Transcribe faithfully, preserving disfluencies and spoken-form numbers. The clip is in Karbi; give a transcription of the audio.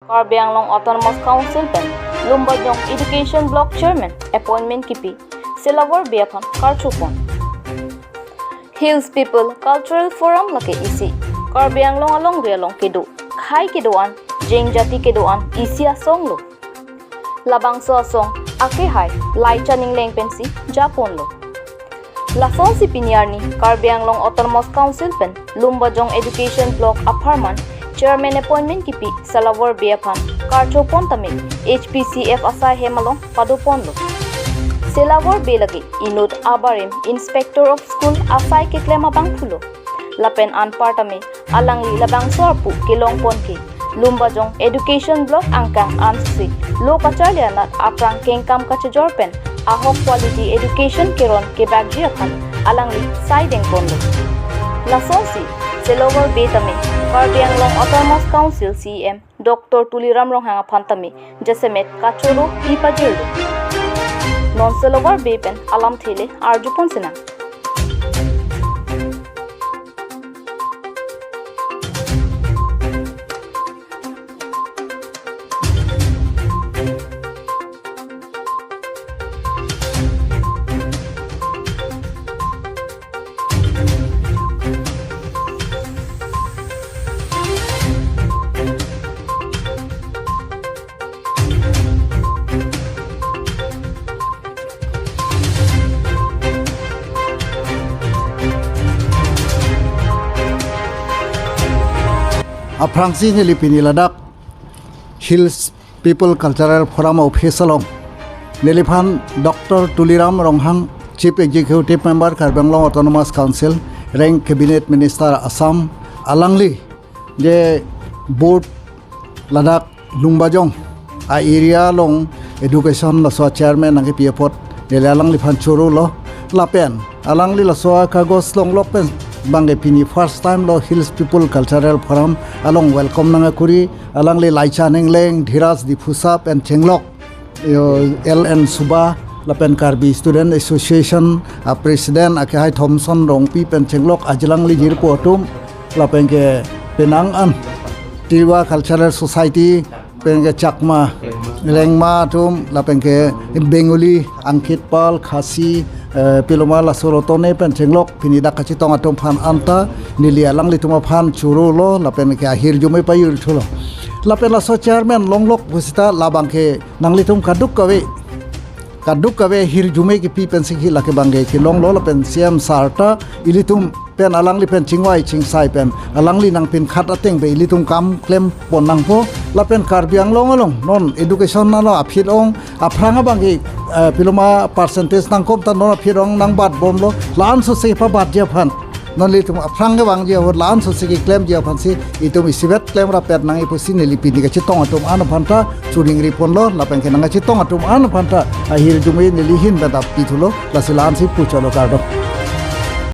Karbi Anglong Autonomous Council pen Lumbajong Education Block Chairman appointment kipi Selawor Bey aphan karchopon. Hills People Cultural Forum lake isi Karbi Anglong alongri along kedo, khei kedo-an, jenjati kedo-an isi asong lo. Labangso asong akehai Laicha Ningleng pensi japonlo. Lasonsi pini arni Karbi Anglong Autonomous Council pen Lumbajong Education Block apharman Chairman appointment kipi Selawor Bey aphan karchopon tame H P C F asai hem along padoponlo. Selawor Bey lake inut abarim Inspector of School asai keklem abangphulo. Lapen anparta me alangli labangso arpu kelongpon ke Lumbajong Education Block angkang ansose lo kacharli anat aphrang kengkam kachejor pen ahok quality education keron kebakji aphan alangli saidengponlo. Lasonsi Selawor Bey tame Karbi Anglong Autonomous Council C E M Doctor Tuliram Ronghang aphan tame jasemet kachoro pi pajirlo. Non Selawor Bey pen alamthe le arjupon sinang. Aphrangsi neli pini ladak Hills People Cultural Forum Office along neliphan Doctor Tuliram Ronghang, Chief Executive Member Karbi Anglong Autonomous Council, rank Cabinet Minister Assam, alangli je board ladak Lumbajong a-area along education laso chairman nangkepi apot neli alangliphan chorolo. Lapen alangli laso kagos longlok pen bangke pini first time lo Hills People Cultural Forum along welcome nangkuri. Alangli Laicha Ningleng, Dhiraj Diphusa pen chenglok, yo, L N Suba, lapen Karbi Student Association a-president akehai Thomson Rongpi pen chenglok ajilangli jirpo atum, lapen ke penang an Tiwa Cultural Society, pen ke Chakma, Lengma atum, lapen ke Bengali, Ankit Pal, Khasi, eh, piloma laso rotone pen chenglok pini dak kachetong atum aphan anta neli alanglitum aphan chorolo, lapen ke ahirjume pajirthulo. Lapen laso chairman longlok pusita labang ke nanglitum kadokave, kadokave hirjume kipi pensi ke lake bangke kelonglo, lapen C M sir ta ilitum pen alangli pen chingvai chingsai pen alangli nangpinkhat ateng pen ilitum kam klempon nangpo. Lapen Karbi Anglong along non education nalo aphi-ong, aphrang abangke, eh, piloma percentage nangkok ta non aphi-ong nangbatbomlo, la-ansose pabatji aphan, non ilitum aphrang kevangji ahut la-ansose keklemji aphansi itum isivet klem rapet nangji pusi neli pini kachetong atum an aphanta choningriponlo, lapen ke nangkachetong atum an aphanta ahirjume neli ahin pen ta pithulo, lasi la-ansi puchotlo, kardom.